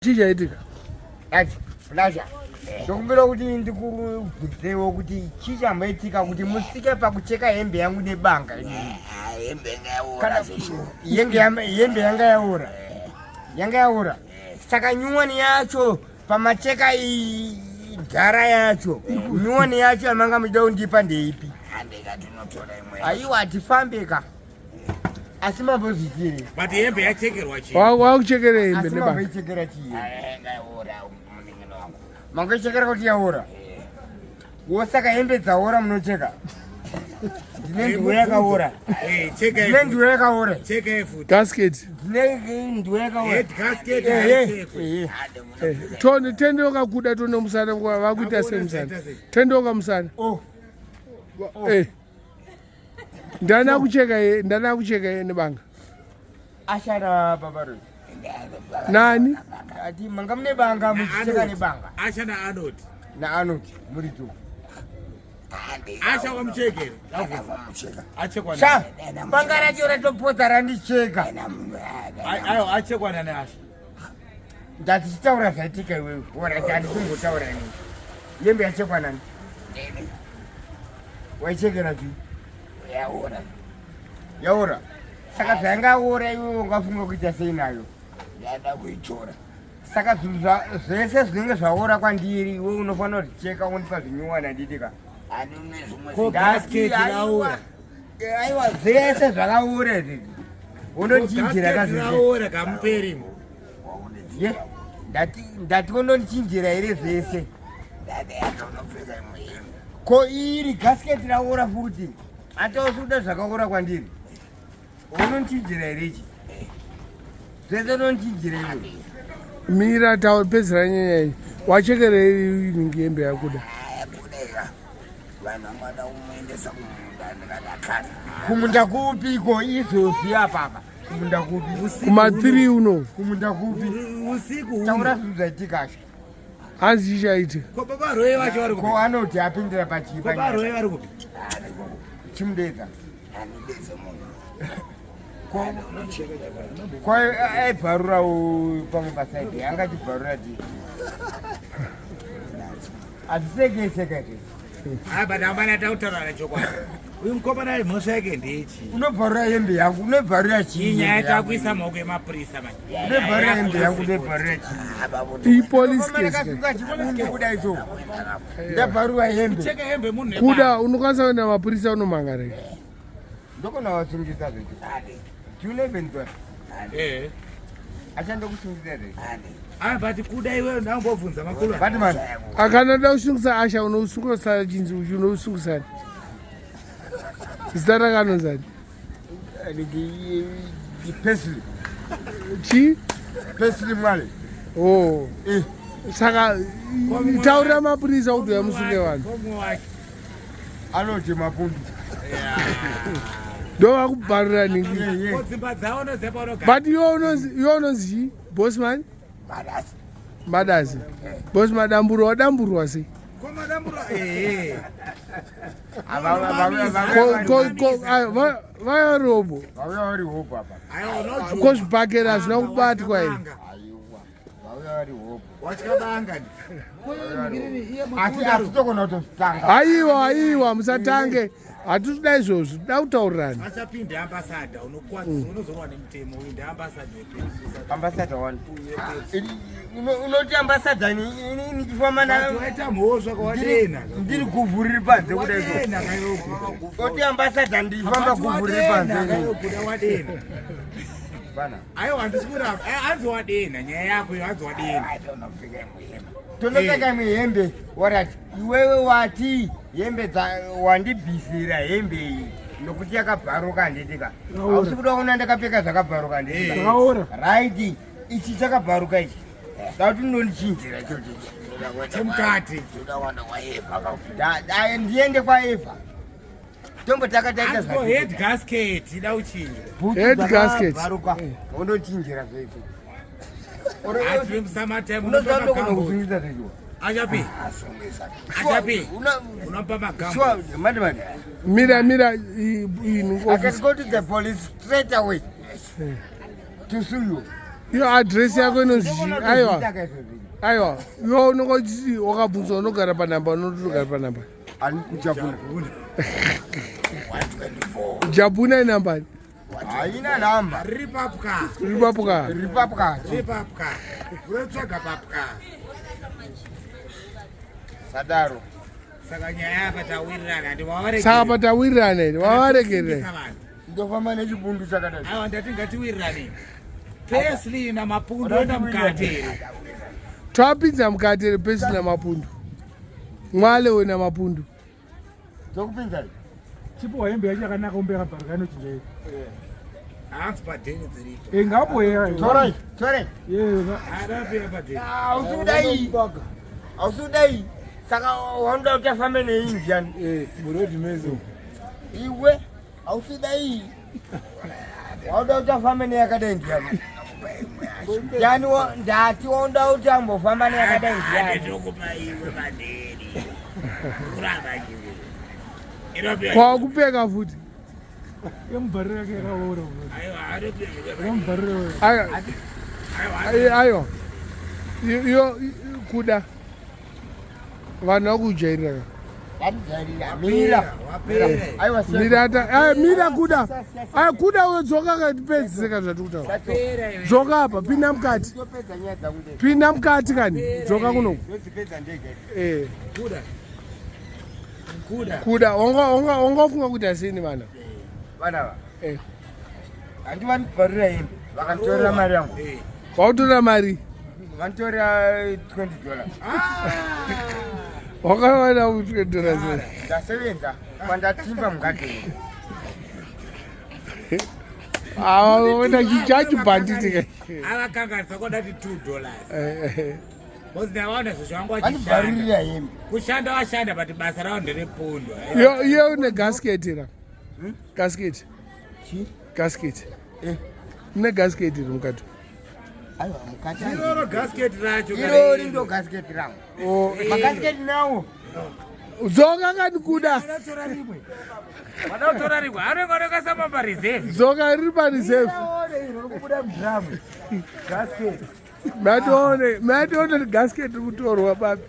Chii chaitika? Ati, Pleasure. Ndokumbira kuti ndikubvunzewo kuti chii chamboitika kuti musvike pakucheka hembe yangu nebanga inini. Hembe yanga yaora Kana zveshuwa. hembe hembe yanga yaora. Yanga yaora. Saka nyuwani yacho pamacheka iyi dhara yacho. Nyuwani yacho yamanga muchida kundipa ndeipi? Handika tinotora imwe. Aiwa hatifambe ka. Asi mambozviitire. But hembe yachekerwa chii? Wakuchekera hembe Asi nebanga. mamboichekera chii? Yanga yaora munin'ina wangu. Mangoichekera kuti yaora. Wosaka hembe dzaora munocheka. Ndine nduwe yakaora. Eh, cheka Ndine nduwe yakaora. Cheka futi. Gasket. Ndine nduwe yakaora. Head gasket Eh, eh, haichekwe. eh. Hande munopfeka. Tone tendoka kuda tone musana vakuita sei musana. Tendoka musana. Oh, Eh. Ndana kucheka ye, ndana kucheka ye nebanga. ashana baba Rose. Nani? Ati manga mune banga muchicheka nebanga. Asha na Anoti. Na Anoti muri tu. Hande. Asha wamuchekera. Wamucheka. Achekwa Sha, nani? banga racho ratopotsa randicheka. Ayo achekwa nani Asha? Ndatichitaura zvaitika iwewe. Ora handikumbotaura ini. Yembe yachekwa nani? Ndini. Waichekera chii? Yaora. Yaora. Saka zvayangaora iwewe ungafunga kuita sei nayo? Ndada kuitora. Saka zvinhu zvese zvinenge zvaora kwandiri iwe unofanira kuzvicheka wondipa zvinyuwana handiti ka? Handi une zvimwe Ko Ndati, gasket raora. aiwa, aiwa zvese zvakaora izvi. Wondochinjira ka Gasket zvese. raora kamuperi. Ye, ndati ndati wondochinjira here zvese. Dada yako unopfeka imwe hembe. Ko iri gasket raora futi. Atausi kuda zvakaora kwandiri. Unondichinjira here ichi? Zvese unondichinjira iwe. Mira taupedzera nyaya iyi. Wachekera inhingi hembe yakuda. Haya kudeka. Vanhu vangada kumuendesa kumunda ndikadakara. Kumunda kupiko izvozvi apapa? Kumunda kupi? Kuma 3 uno. Kumunda kupi? Usiku Taura uno. zvinhu zvaitika asha. Hanzi chichaitika. Ko baba Roy vacho vari kupi? Ko anoti apindira pachii Ko baba Roy vari kupi? Chimudedza. Handideze munhu. Ko aibvarurawo pamwe pasaidi angachibvarura ti. Hazvisekeseka izvi. Ah, but amana tautaura nechokwadi. Uyu mukomana ari mhosva yake ndeyechi. Unobvarura hembe yangu, unobvarura chii? Iyi nyaya hembe yangu? takuisa maoko emapurisa manje. Unobvarura hembe yangu, unobvarura chii? Ipolice case. Ndakasunga chikungu kudai so. Ndabvarura hembe. Cheka hembe munhu nebanga. Kuda unokwanisa kuenda mapurisa unomangara. Ndokona wasungisa zvecho. Do you know even Eh. Achandokusungisa zvecho. Ah, but kuda iwewe ndambobvunza makulu. Batman. Akanoda kusungisa Asha unosungisa chinzi unosungisa. Zita rakanonzani? Pesli. Chi? Pesli Mwale. Oh. Eh. Saka taurira mapurisa kuti uyamusunge vanhu. Komwe wacho. Anoti mapundu. Ndo vakubvarura nhingi. Yeah, yeah. Ko dzimba dzavo unoziva paunogara. But iwe unonzi iwe unonzi chii? Bossman? Madasi. Madasi. Boss Madamburo wadamburwa sei? Ko madamburo eh. Ko ko ko ayo, vayarobo. Vauya vari hopo apa. Ayo unojuma. Ko zvibhakera hazvina kubatwa here? Aiwa. Vauya vari hopo. Watya banga ndi. Asi asi tokona kutozvitanga. Aiwa aiwa musatange. Hatitoda izvozvo, toda kutaurirana. Achapinda ambassador unokwadzisa unozorwa nemutemo uyu ndi ambassador wePepsi. Ambassador one. Unoti ambassador ini ndichifamba na Waita mhosva kwawadena. ndiri guvhu riri panze kudai so. Wadena kayoku. Oti ambassador ndichifamba guvhu riri panze. ini. Kayokuda wadena. Bana. Aiwa handisi kuramba. Hanzi wadena nyaya yako iyo hanzi wadena. Unopfeka imwe hembe. Tonopfeka imwe hembe warati iwewe wati hembe dza wandibvisira hembe iyi nokuti yakabvaruka handiti ka hausi kuda kuona ndakapfeka zvakabvaruka handiti ka Zvakaora. right ichi chakabvaruka ichi dakuti ndondichinjira ichocho ichi Chemukati. Toda kuenda kwaEva ka. Ndiende kwaEva tombo takataita Hanzi ko head gasket ida uchinja. Head gasket. zvakabvaruka wondochinjira zvese Hanzi vemusummertime unoziva unopa ndokona magambo. kusungisa zvechiwa Achapi. Asungisa. Achapi. Unopa magambo. Sure, madman. Mira mira I can go to the police straight away to sue you. Iyo address yako inonzi chii? Aiwa. Aiwa. Iwe unonga uchiti wakabvunzwa unogara panhamba unoti unogara panhamba. Ani kuJabuna. Jabuna inamba ani? Haina nhamba. Riri papka. Riri papka. Riri papka. Riri papka. Unotsvaga papka. Sadaro. Saka nyaya apa tawirirana handi wavaregerera. Saka patawirirana here? Wavaregerera. Ndofamba nechipundu chakadai. Aiwa ndati ngatiwirirane. Paisley namapundu enda mukati here. Twapinza mukati here paisley namapundu. Mwale we namapundu. Tokupinza. Chipo hembe yacho yakanaka umbe yakabvaruka inochinja iyi. Hanzi padheni dziripo. Eh ngapo here. Torai, torai. Yeah. Arapira padheni. Hausi kudai. Hausi kudai. Saka wanoda kuti afambe neyi ndiani? Eh, muroad mezo. Iwe hausi kudai. Wanoda kuti afambe neyakadai ndiani? Ndiani ndati wanoda kuti ambofamba neyakadai ndiani? Ndinokupa iwe padheni. Kuramba chiwe. Kwakupfeka futi. Yemubhariro yake yakaora. Aiwa, Yemubhariro. Aiwa. Aiwa. Iyo kuda. Vanhu vakujairira ka. Vanojairira. Mira. Aiwa Mira ata ai mira kuda. Ai kuda uyo dzoka ka tipedzise ka zvatiri kutaura. Dzoka apa pinda mukati. Ndopedza nyaya dzangu ndega. Pinda mukati kani. Dzoka kunoku. Ndodzipedza ndega. Eh. Kuda. Kuda. Kuda wanga wanga wanga ufunga kuti asini vana. Vana va. Eh. Handi vanibvarira hembe. Vakanditorera mari yangu. Eh. Wautora mari. Vanditorera 20 dollars. Wakawana kuti dollars. Ndasevenza kwandatimba mugadheni. Ah, wena chichachi banditi ka. Avakanganisa koda ti 2 dollars. Eh, eh. Because ndavaona zvezvo vangu vachishanda. Vanibvarira hembe. Kushanda vashanda but basa ravo nderepondo. Yo yo une gasket ra. Gasket. Chi? Gasket. Eh. Mune gasket iri mukati. Aiwa mukati. Iroro gasket racho. Irori ndo gasket rangu. Oh, Magasket nawo. dzoka kani kuda. Vanotora rimwe. Vanotora rimwe. Anenge anokasama pa reserve. Dzoka riri pa reserve. Iro rikubuda mudrum. Gasket. Matione, matione kuti gasket iri kutorwa papi.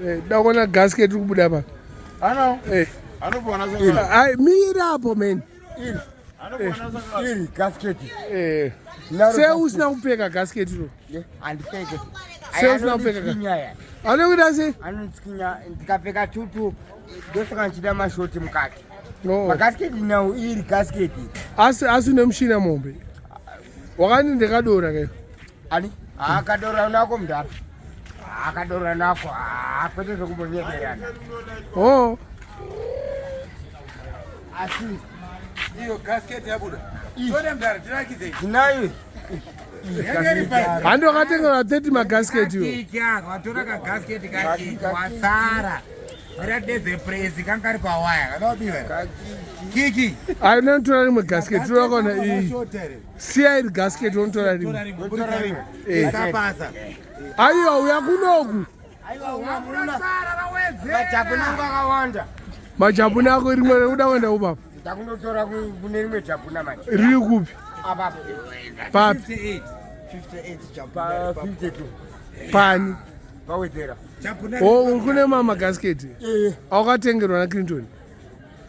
Eh, dakuona gasket iri kubuda papi. Ano. Eh. Anopona saka. Ai, mira apo men. Iri. Anopona saka. Iri gasket. Eh. Naro Sei gasket. usina kupfeka gasket iro? Handipfeke. Sei usina kupfeka ka? Anonditsikinya. Anokuita sei? Anonditsikinya ndikapfeka tutu ndosaka ndichida mashoti mukati. No. Magasket nawo iri gasket. Asi asi une mushina mombe. Wakani ndakadora ke. Ani? Akadora nako mudhara. Akadora nako. Ah, kwete zvekumbonyeberana. Oh. Asi Iyo gasket yabuda. Tore mudhara tirakidze. tinayo. Handi wakatengerwa 30 magasket iwo. Kiki aka watora kagasket kakiki wasara. Miratidze presi kanga kari pawaya kanobiwa. Kiki. Ai unotora rimwe gasket unoona iyi. Siya iri gasket unotora rimwe. Tora rimwe. Eh. Isapasa. Aiwa uya kunoku. Aiwa unamuna. Sara vawedzera. Majabhuna angu akawanda. Majabhuna ako rimwe rekuda kuenda kupapo. Ndakundotora kune rimwe jabhuna manje. Riri kupi? Apa Papi. 58. 58 pa 52 Pani. pawedzera. Chapuna. Oh, uri kune mama gasket. Eh Awakatengerwa na Clinton.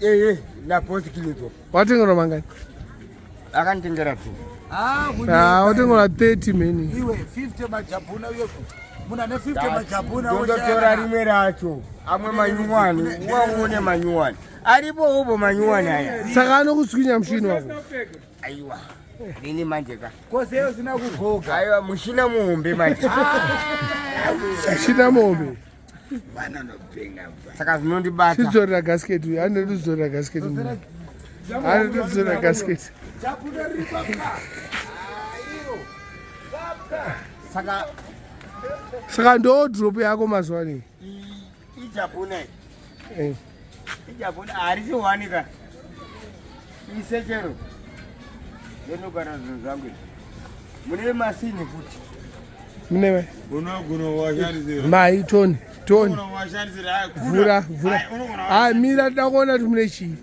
eh eh na boss Clinton. Watengerwa mangani? Akanditengera tu. Ah, Ah, watengerwa 30 meni. Iwe 50 majabhuna uyo. Muna ne 50 majabhuna Ndondotora rimwe racho. Amwe manyuwani, waone manyuwani. Aripo upo manyuwani aya. Saka anokuswinya mushini wako. Aiwa. Nini manje ka? Kose usina kugoga. Aiwa mushina muhombe manje. Mushina muhombe. Saka zvinondibata. Chidzorera gasket uyu, anoda kudzorera gasket uyu. Anoda kudzorera gasket. Jabhuna riri papka. Iro. Saka Saka ndo drop yako mazuva ano. ijabhuna iyi. Eh. Ijabhuna harisi wani ka. Isechero. Ndinogara zvinhu zvangu izvi. Mune masini futi. Mune mai. Unoguno washandisira. Mai Tony. Tony vhura vhura. Ah, mira toda kuona kuti mune chii.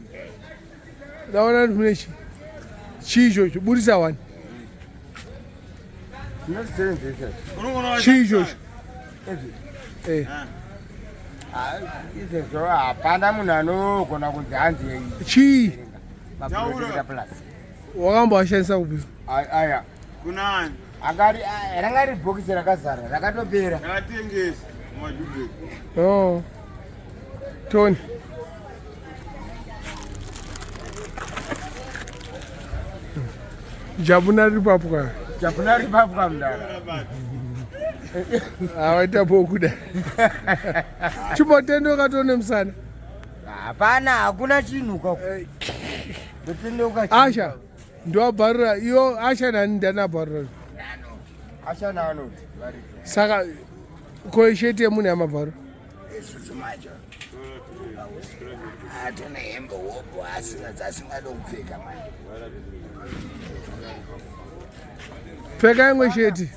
Toda kuona kuti mune chii. Chii ichocho burisa wani. Chii ichocho? Eh. Ah, izvezvo hapana munhu anogona kunzi hanzi Chii? Wakambowashandisa kupi? Aya. Kunani? Akari ranga riri bhokisi rakazara rakatopera. Rakatengesa mumadhubheki. Oh. Tony. Jabuna riri papo ka. Jabuna riri papo ka mdara. Awaita pokuda. Chimbotendoka tone musana. Hapana, hakuna chinhu ka. Ndotendoka. Asha. Ndowabharura iyo asha nani ndanabharura. Asha naanoti. Saka ko sheti yemunhu yamabharura. Isusu macho atone hembe hobho asina dzasingade kupfeka manje. Pfeka imwe sheti.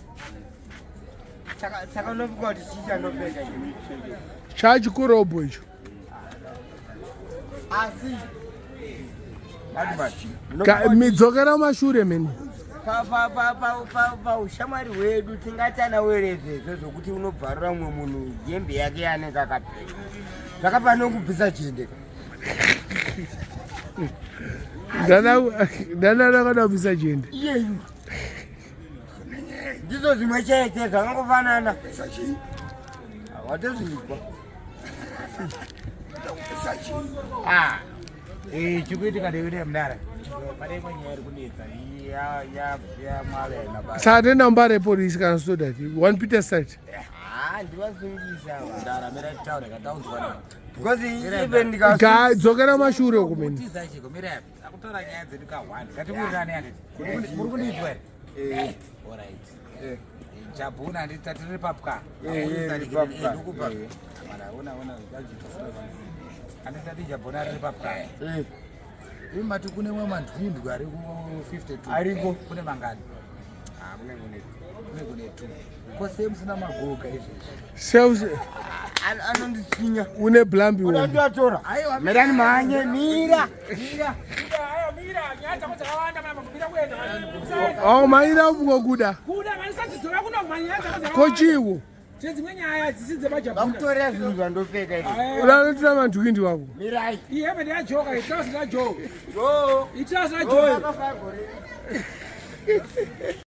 Saka unopfeka kuti chii chandopfeka? Chachikorobho icho. Asi midzokera mashure meni paushamwari hwedu tingatana werezvezvo zvokuti unobvarura mumwe munhu hembe yake yaanenge akapfeka zvakafanira kubvisa jende ka. Ndana akada kubvisa jende. Iyeyu ndizvo zvimwe chete zvakangofanana watozvinzwa. Ah, chikuitika ndekuti mudara pane imwe nyaya iri kunetsa yamwave. Saka tenda mbare polisi kana sodati one Peter site. Ndivasungisa. Mudara, mira titaure kataunzwa. Because even ndika Dzokera mashure uku meni. Tiza chiko, mira akutaura nyaya dzedu ka 1 ngatiwirirane handiti muri kundinzwa here? Alright. Jabhuna handiti tatiri papwa. Ndikupa ona ona handiti tati jabhuna riri papwa. Imi mati kune mwe mandwindwi ari ku 52 ariko. Kune mangani? Kune kune 2 ko sei musina magoga izvezvi? Anondisinya. Une blambi. Unondiatora. Mirani mhanye, mira. Au maira kuda. Ko chiwo? Dzimwe nyaya dzisi dzemajabhuna. Vakutorera zvinhu zvandopfeka izvi. Unanotora mandwindi wako. Mirai. Iyi hembe ndeyajoka, itrauzi raJoe. Jo. Itrauzi raJoe. Akafa gore.